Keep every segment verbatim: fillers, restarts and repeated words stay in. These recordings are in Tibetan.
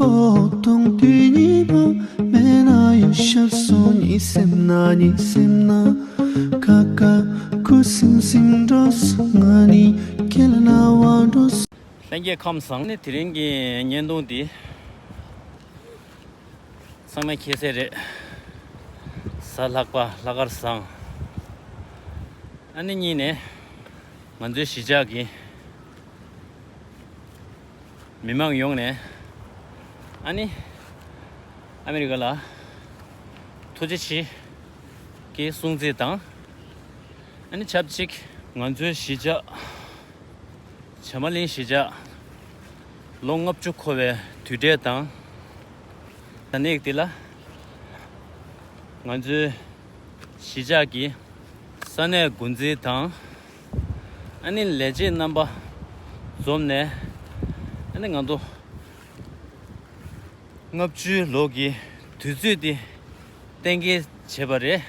པོ་དང་དུས་ཉིད་པོ་མེད་ན་ཡང་ཤར་སོང་གཉིད་སེམས་ན་གཉིད་སེམས་ན། ཁ་ཁ་ཁུ་སིམ་སིམ་འགྲོ་སོང་ང་ནི་ཁྱེད་ལ་ན་བ་འགྲོ་སོང་། ལྷན་རྒྱས་ཁམས་བཟང་། ནི་དེ་རིང་གི་བརྙན་ཐུང་འདི་ཚང་མས་མཁྱེན་གསལ་རེད། གཟའ་ལྷག་པ་ལྷག་དཀར་བཟང་། ཨ་ནི་གཉིས་ནས་ང་ཚོའི་གཞིས་ཆགས་ཀྱི་མི་མང་ཡོངས་ནས་ཨ་ནི་ཨ་མི་རི་ཀ་ལ་ཐུགས་རྗེ་ཆེ་གི་སྲུང་བརྩི་དང་། ཨ་ནི་ཆབས་ཅིག་ང་ཚོའི་གཞིས་ཆགས་བྱམས་མ་གླིང་གཞིས་ཆགས་ལོ་ལྔ་བཅུ་འཁོར་བའི་དུས་དྲན་དང་། ད་ནས་འདི་ལ་ང་ཚོའི་གཞིས་ཆགས་ཀྱི་ས་གནས་འགོ་འཛིན་དང་། ཨ་ནི་ལས་བྱེད་རྣམ་པ་འཛོམས་ནས་ཨ་ནི་ང་ཚོ་ལྔ་བཅུའི་ལོ་གི་དུས་ཚོད་འདི་གཏན་འཁེལ་བྱས་པ་རེད།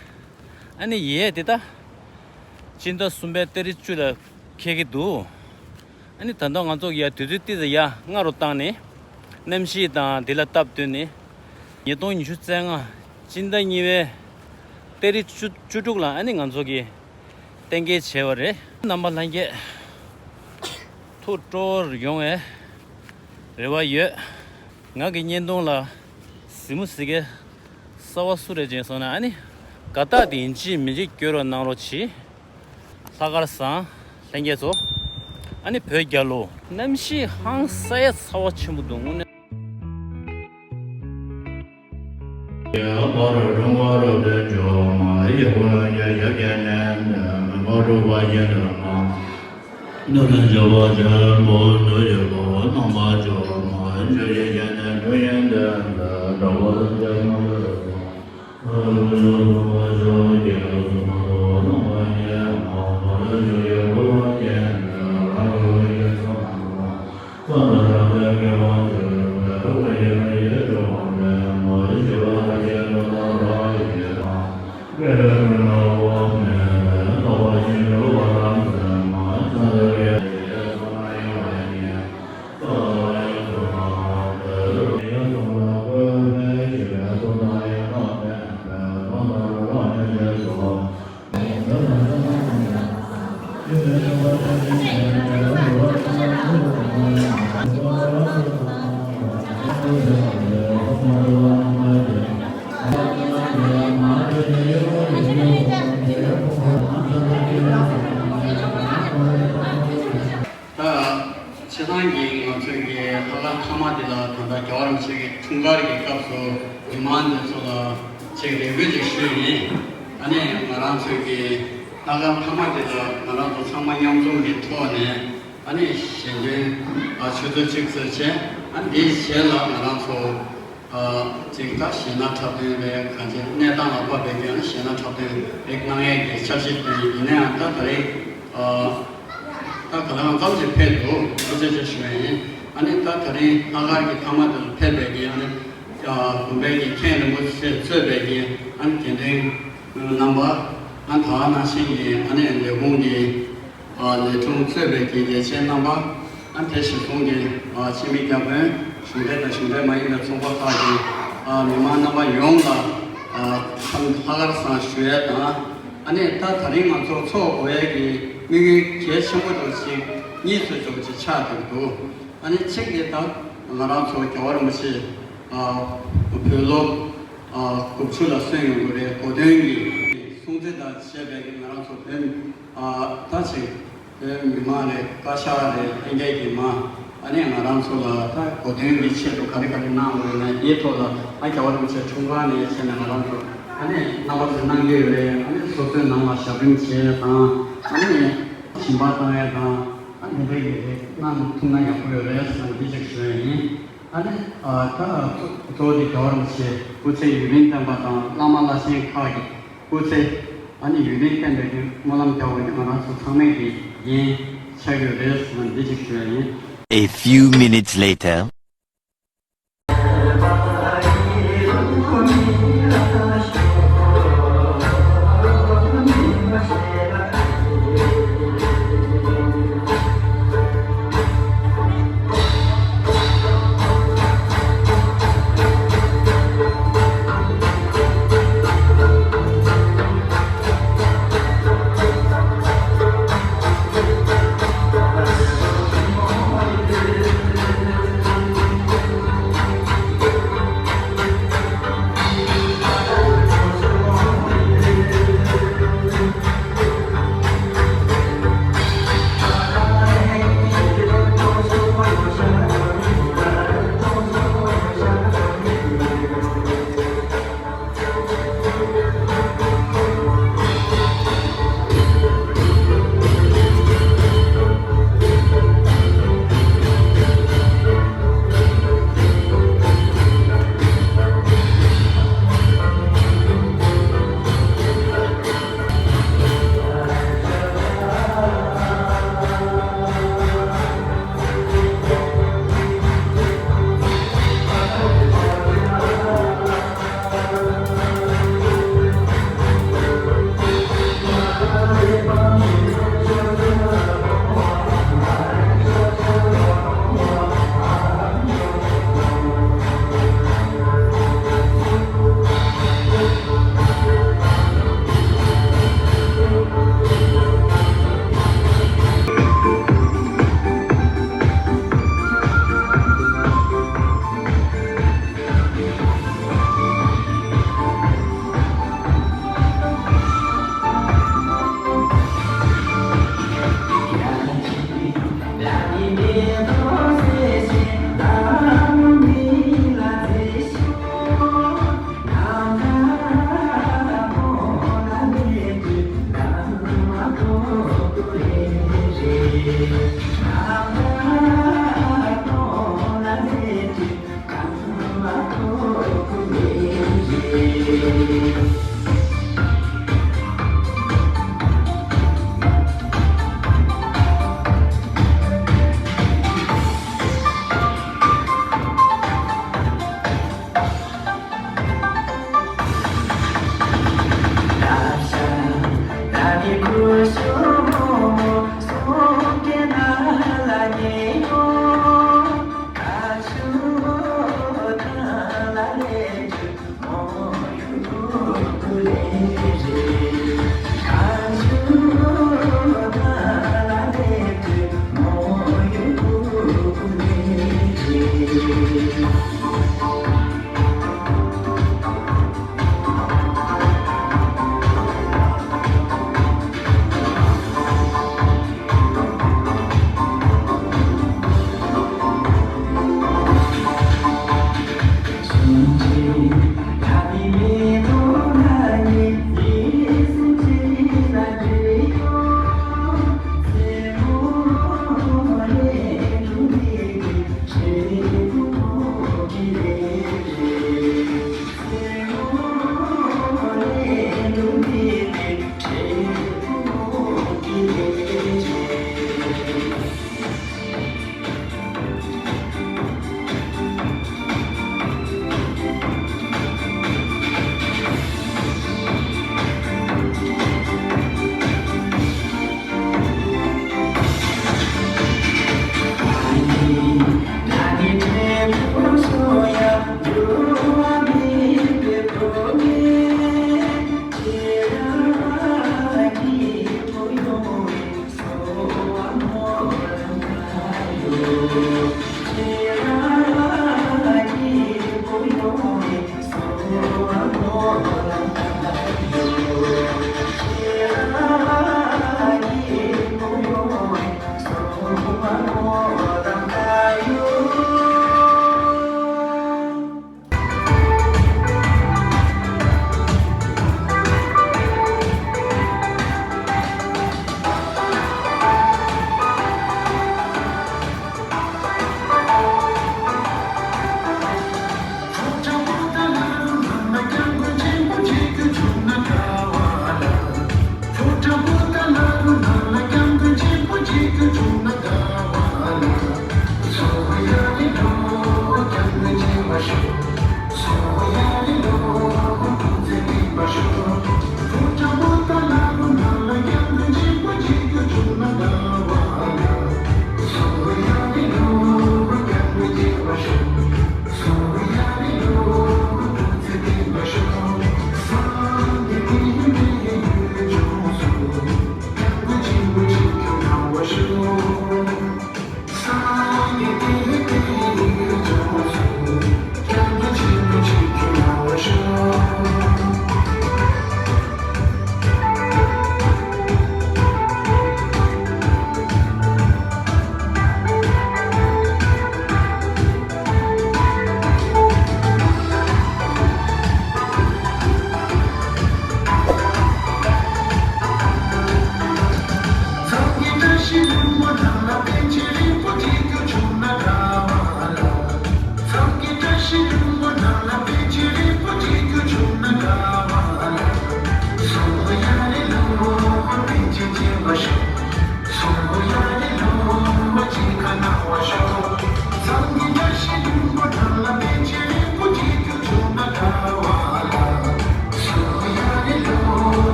ཨ་ནི་ཡས་འདི་ད་སྤྱི་ཟླ་གསུམ་པའི་ཏ་རིག་བཅུ་ལ་འཁེལ་གྱི་འདུག་ཨ་ནི་ད་ལྟ་ང་ཚོ་ཡ་དུས་ཚོད་ཏི་ཙམ་ཡ་སྔ་རུ་བཏང་ནས་གནམ་གཤིས་དང་འདི་ལ་སྟབས་བསྟུན་ནས་ཉིས་སྟོང་ཉི་ཤུ་རྩ་ལྔ་སྤྱི་ཟླ་གཉིས་པའི་ཏ་རིག་བཅུ་བཅུ་དྲུག་ལ་ཨ་ནི་ང་ཚོ་གི་གཏན་འཁེལ་བྱས་པ་རེད། རྣམ་པ་ལྷན་རྒྱས་ཐུགས་སྤྲོ་བོར་ཡོང་བའི་རེ་བ་ཡོད། ང་གི་བརྙན་ཐུང་ལ་གཟིགས་མོ་གཟིགས་མཁན་གསར་པ་སུ་རེད་ཅེས་སོང་ན་ཨ་ནི་དགའ་རྟགས་དེ་ཡིན་གཅིག་མིན་གཅིག་སྐྱོན་རོགས་གནང་རོགས་གྱིས། ལྷག་དཀར་བཟང་ལྷན་རྒྱས་ཚོ། ཨ་ནི་བོད་རྒྱལ་ལོ། གནམ་གཤིས་ཧང་སང་ཡ་ཚ་བ་ཆེན་པོ་འདུག་དངོས་གནས། ད་སྤྱིར་བཏང་གི་ང་ཚོའི་གི་ལྷག་དཀར་ཐ་མ་འདི་ལ་ད་ལྟ་རྒྱལ་བ་རིན་པོ་ཆེ་གི་འཁྲུངས་སྐར་གྱི་སྐབས་སུ་མི་མང་འདི་ཚོ་ལ་ཅིག་རེ་སྐུལ་ཅིག་ཞུས་ཡིན། ཨ་ནི་ང་རང་ཚོའི་གི་ལྷག་དཀར་ཐ་མ་འདི་ལ་ང་རང་ཚོ་ཚང་མ་མཉམ་འཛོམས་ཀྱི་ཐོག་ནས་ཨ་ནི་ཞལ་འདོན་ཆུ་ཚོད་གཅིག་ཙམ་བྱས། ཨ་ནི་འདིའི་རྗེས་ལ་ང་རང་ཚོ་ཅིག་ད་གཞས་སྣ་འཁྲབ་སྟོན་རེད། གང་ཅི་གནས་སྟངས་ལ་བབ་པའི་གི་ཨ་ནི་གཞས་སྣ་འཁྲབ་སྟོན་རེ་གནང་ཡས་ཀྱི་འཆར་གཞི་བཏོན་ཡིན། ཡིན་ན་ཡང་ད་ད་རེས་ད་ག་ལ་ཙམ་ཞིག་ཕེབས་འདུག་ཐུགས་རྗེ་ཆེ་ཞུ་ཡ་ཡིན། ཨ་ནི་ད་ད་རིང་ལྷག་དཀར་གྱི་ཐ་མ་དེ་ལ་ཕེབས་པའི་གི་ཨ་ནི་དགོན་པའི་གི་མཁན་རིན་པོ་ཆེ་གཙོས་པའི་གི་ཨ་ནི་དགེ་འདུན་རྣམ་པ། ཨ་ནི་ད་ག་ནང་བཞིན་གྱི་ཨ་ནི་ལས་ཁུངས་ཀྱི་ལས་དྲུང་གཙོས་པའི་གི་ལས་བྱེད་རྣམ་པ། ཨ་དེ་གཞིར་བཟུང་གི་ཨ་ཕྱི་མི་བརྒྱ་དཔོན། གཞུང་འབྲེལ་དང་གཞུང་འབྲེལ་མ་ཡིན་པའི་ཚོགས་པ་ཁག་གི་ཨ་མི་མང་རྣམ་པ་ཡོངས་ལ་ཨ་ལྷག་དཀར་བཟང་ཞུ་ཡས་དང་། ཨ་ནི་ད་ད་རིང་ང་ཚོ་ཚོགས་དགོས་ཡས་ཀྱི་དམིགས་ཡུལ་གལ་ཆེན་པོ་འདྲ་ཞིག་གཉིས་ཚོ་འདྲ་ཞིག་ཆགས་བསྡད་འདུག་ཨ་ནི་གཅིག་དེ་ད་ང་རང་ཚོ་རྒྱལ་བ་རིན་པོ་ཆེ་ཨ་བོད་ལོ་ཨ་དགུ་བཅུ་ལ་སོན་ཡོང་གི་རེད། གོ་སྟོན་གྱི་སྲུང་བརྩི་དང་བཅས་པའི་ང་རང་ཚོ་བོད་ཨ་ད་ཅིག་བོད་མི་མང་རེད། བཀའ་ཤག་རེད། ལྷན་རྒྱས་ཀྱི་མ་ཨ་ནི་ང་རང་ཚོ་ལ་ད་གོ་སྟོན་གྱི་ཆེད་དུ་ག་རེ་ག་རེ་གནང་དགོས་ན་དེའི་ཐོག་ལ་ཨ་རྒྱལ་བ་རིན་པོ་ཆེ་འཁྲུངས་སྐར་ནས་བྱས་ནས་ང་རང་ཚོ་ ཨ་ནི་རྣམ་པ་ཚོས་གནང་གི་ཡོད་རེད། ཨ་ནི་སོ་སོའི་ནང་ལ་ཞབས་རིམ་བྱེད་ཡས་དང་། ཨ་ནི་ཞིང་པ་བཏང་ཡས་དང་། ཨ་ནི་དེ་འདྲ་གི་རེད། གནང་ཐུབ་ན་ཡག་པོ་ཡོད་རེད་ཟེར་ནས་འདི་ཅིག་ཞུ་ཡས་ཡིན། ཨ་ནི་ཨ་ད་གཙོ་བོ་དེ་རྒྱལ་བ་རིན་པོ་ཆེ་སྐུ་ཚེ་ཡུན་རིང་བརྟན་པ་དང་། བླ་མ་བླ་ཆེན་ཁག་གི་སྐུ་ཚེ་ཨ་ནི་ཡུན་རིང་བརྟན་པའི་གི་སྨོན་ལམ་རྒྱག་དགོས་ནི་ང་རང་ཚོ་ཚང་མས་ཀྱི་འགན་ཆགས་ཡོད་རེད་ཟེར་ནས་འདི་ཅིག་ཞུ་ཡས་ཡིན། A few minutes later.